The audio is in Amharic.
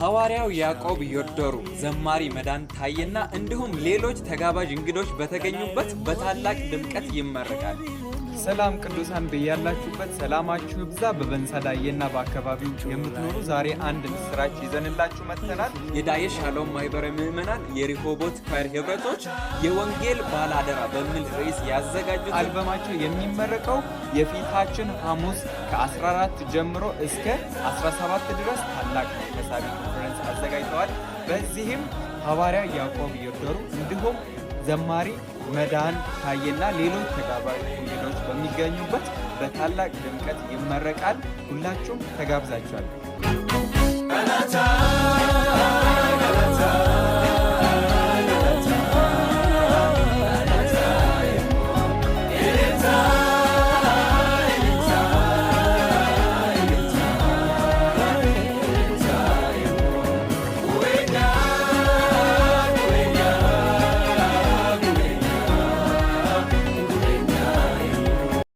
ሐዋርያው ያዕቆብ ዮርዶሩ፣ ዘማሪ መዳን ታዬና እንዲሁም ሌሎች ተጋባዥ እንግዶች በተገኙበት በታላቅ ድምቀት ይመረቃል። ሰላም ቅዱሳን፣ በያላችሁበት ሰላማችሁ ይብዛ። በበንሳዳዬና በአካባቢው የምትኖሩ ዛሬ አንድ ምስራች ይዘንላችሁ መጥተናል። የዳየ ሻሎም ማህበረ ምዕመናን የሪሆቦት choir ህብረቶች የወንጌል ባላደራ በሚል ርዕስ ያዘጋጁት አልበማቸው የሚመረቀው የፊታችን ሐሙስ ከ14 ጀምሮ እስከ 17 ድረስ ታላቅ መንፈሳዊ ኮንፈረንስ አዘጋጅተዋል። በዚህም ሐዋርያ ያዕቆብ ይርደሩ እንዲሁም ዘማሪ መዳን ታዬና ሌሎች ተጋባዥ እንግዶች በሚገኙበት በታላቅ ድምቀት ይመረቃል። ሁላችሁም ተጋብዛችኋል።